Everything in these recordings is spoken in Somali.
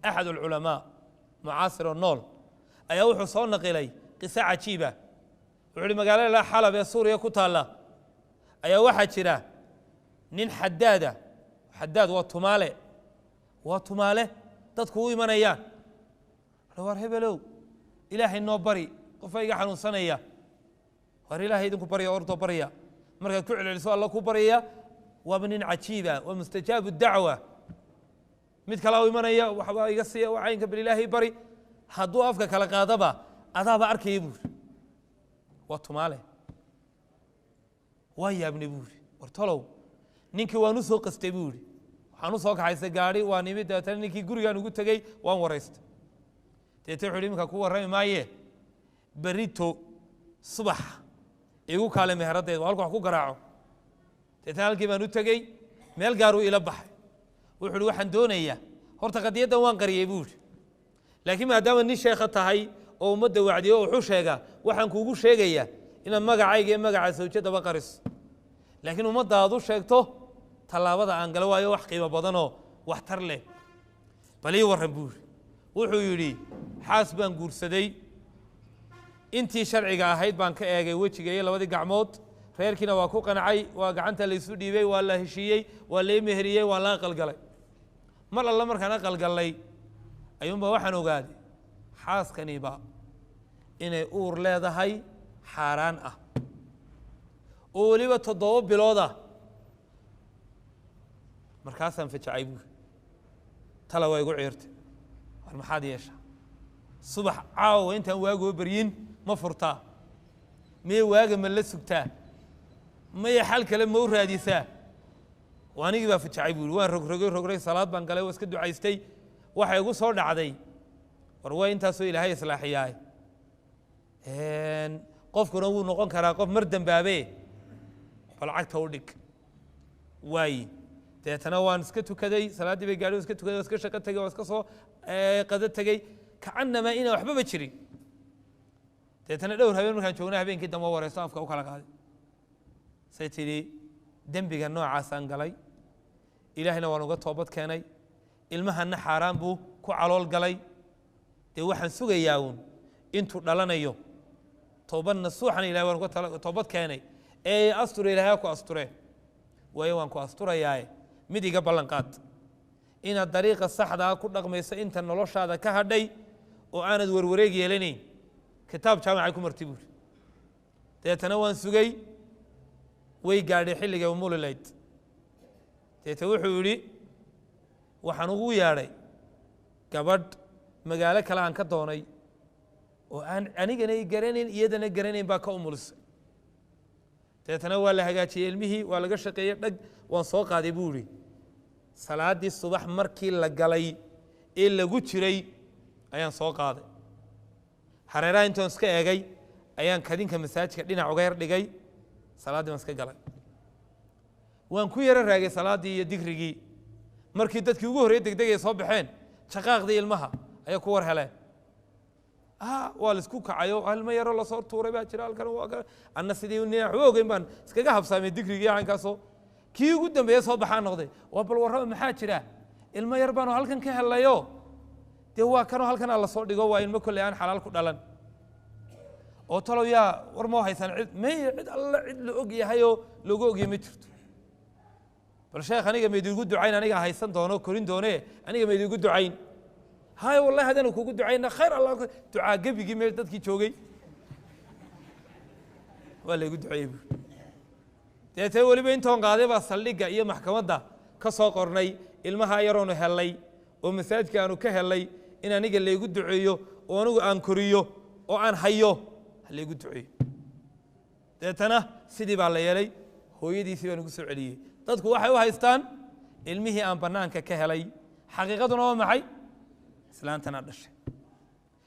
Axad alculamaa mucaasiroo nool ayaa wuxuu soo naqilay qiso cajiiba. Wuxuu uhi magaalada Xalab ee Suuriya ku taalla ayaa waxaa jira nin xadaada. Xadaad waa tumaale, waa tumaale dadku u imanayaan. War hebelow, Ilaahay noo bari, qofa iga xanuunsanaya. War Ilaahay idinku barya, ordoo barya. Markaad ku celceliso Alla ku baryaya. Waaba nin cajiiba, waa mustajaabu dacwa. Mid kalaa u imanaya, waxbaa iga siiya, waa caynka, bal Ilaahay bari. Hadduu afka kala qaadaba adaaba arkaya buuri, waa tumaale. Waa yaabnay buuri, war tolow ninkii waan u soo qastay buu yidhi, waxaan u soo kaxaystay gaari, waan imid. Dabeetana ninkii gurigaan ugu tegey, waan waraystay. Deetna wuxu yidhi, iminka ku warrami maaye, berito subax igu kaale meheraddeed, waa halku wax ku garaaco. Deetna halkii baan u tegey, meel gaaruu ila baxay. Wuxuu uhi, waxaan doonayaa horta qadiyaddan waan qariyey buu yidhi, laakiin maadaama nin sheekha tahay oo ummadda wacdiyo oo wuxuu sheegaa, waxaan kuugu sheegayaa inaad magacayga iyo magaca sawjadaba qariso, laakiin ummadda aad u sheegto tallaabada aan gala, waayo wax qiimo badanoo waxtar leh. Bal ii warran buu yidhi. Wuxuu yidhi, xaas baan guursaday, intii sharciga ahayd baan ka eegay wejiga iyo labadii gacmood, reerkiina waa ku qancay, waa gacanta laysu dhiibay, waa la heshiiyey, waa lai meheriyey, waan la aqalgalay. Mar alla markaan aqalgallay ayuunbaa waxaan ogaaday xaaskaniba inay uur leedahay xaaraan ah oo weliba 7 bilood ah. Markaasaan fajacay buuri, tala waa igu ciirtay. War maxaad yeeshaa? Subax caawa intaan waagoo beryin ma furtaa? Miye waaga ma la sugtaa? Maya, xal kale ma u raadisaa? Anigii baa fajacay buuri, waan rogrogay rogrey, salaad baan galay, waa iska ducaystay. Waxa igu soo dhacday, war waa intaasoo Ilaahay islaaxiyaay, qofkuna wuu noqon karaa qof mar dembaabe, bal cagta u dhig waayi. Deetana waan iska tukaday salaaddii bay gaadhay, waan iska tukaday, waan iska shaqo tegey, waan iska soo qado tegey, kacanamaa inaan waxbaba jirin. Deetana dhowr habeen markaan joognay, habeenkii dambe wareysto, afka u kala qaaday. Say tidhi, dembiga noocaasaan galay, Ilaahayna waan uga toobad keenay, ilmahanna xaaraan buu ku calool galay. Dee waxaan sugayaa uun intuu dhalanayo, toobad nasuuxana Ilahay waan uga toobad keenay ee asture, Ilahay ha ku asture. Waayo, waan ku asturayaaye, mid iga ballan qaad inaad dariiqa saxdaa ku dhaqmayso inta noloshaada ka hadhay oo aanad werwareeg yeelanayn. Kitaab jaamacay ku marti buuri. Deetana waan sugay, way gaadhay xilligay umulilayd. Deeta wuxuu yidhi, waxaan ugu yeedhay gabadh magaalo kale aan ka doonay oo aan anigana i garanayn iyadana garanayn baa ka umulisay. Deetana waa la hagaajiyey ilmihii, waa laga shaqeeyey, dhag, waan soo qaaday buu yidhi. Salaaddii subax markii la galay ee lagu jiray ayaan soo qaaday. Hareeraha intoon iska eegay ayaan kadinka masaajidka dhinac uga yar dhigay. Salaaddii baan iska galay, waan ku yaro raagay salaaddii iyo dikrigii. Markii dadkii ugu horreyey degdegay soo baxeen, jaqaaqdii ilmaha ayaa ku war heleen. Waa laisku kacayo, ilmo yaroo lasoo tuuray baa jira halkan. Waa kan anna sidii nin waxba ogeyn baan iskaga habsaamay dikrigii caynkaasoo. Kii ugu dambeeye soo baxaa noqday. Waa bal warraba, maxaa jira? Ilmo yar baanu halkan ka helayo, dee waa kanoo halkan aa lasoo dhigo, waa ilmo kolley aan xalaal ku dhalan. Oo talow yaa war moo haysaan? Cid may, cid alla cid la og yahayoo loogu ogyahay ma jirto. Bal sheekh, aniga maydiigu ducayn? Aniga haysan doono, korin doone, aniga maydiigu ducayn? Haya, wallahi haddaynu kugu ducayna khayr Allah. Ducaa gebigii meel dadkii joogay waa laygu duceeyey buuri. Deetee weliba intoon qaaday baa saldhigga iyo maxkamadda ka soo qornay ilmaha yaroonu helay oo masaajidka aanu ka helay in aniga laygu duceeyo oo anigu aan koriyo oo aan hayo, ha laygu duceeyo. Deetana sidii baa la yeelay, hooyadiisii baan ugu soo celiyey. Dadku waxay u haystaan ilmihii aan bannaanka ka helay, xaqiiqaduna waa maxay? Islaantanaa dhashay.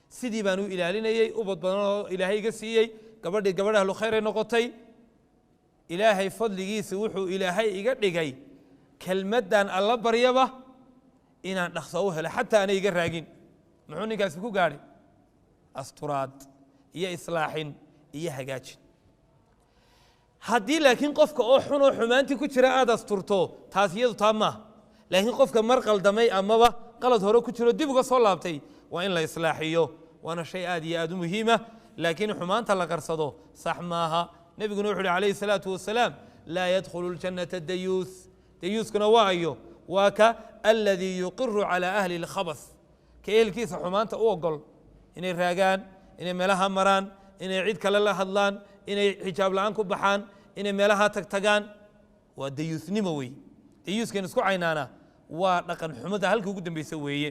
Sidii baan u ilaalinayey, ubad badan oo Ilaahay iga siiyey. Gabadhii gabadh ahlu khayr ay noqotay. Ilaahay fadligiisa wuxuu Ilaahay iga dhigay kelmaddan Alla baryaba inaan dhaqso u helo, xataa aanay iga raagin. Muxuu ninkaasi ku gaadhay? Asturaad iyo islaaxin iyo hagaajin. Haddii laakiin qofka oo xun oo xumaantii ku jira aada asturto, taas iyadu taa maaha. Laakiin qofka mar qaldamay amaba Qalad hore ku jiro dib uga soo laabtay, waa in la islaaxiyo, waana shay aad iyo aad u muhiima. Laakiin xumaanta la qarsado sax maaha. Nebiguna wuxu uhi calayhi salaatu wasalaam: laa yadkhulu ljannata dayuus. Dayuuskuna waa ayo? Waa ka aladii yuqiru calaa ahli lkhabas, ka ehelkiisa xumaanta u ogol inay raagaan, inay meelaha maraan, inay cid kale la hadlaan, inay xijaab la'aan ku baxaan, inay meelaha tagtagaan. Waa dayuusnimo wey. Dayuuskan isku caynaana waa dhaqan xumada halka ugu dambeysa weeye.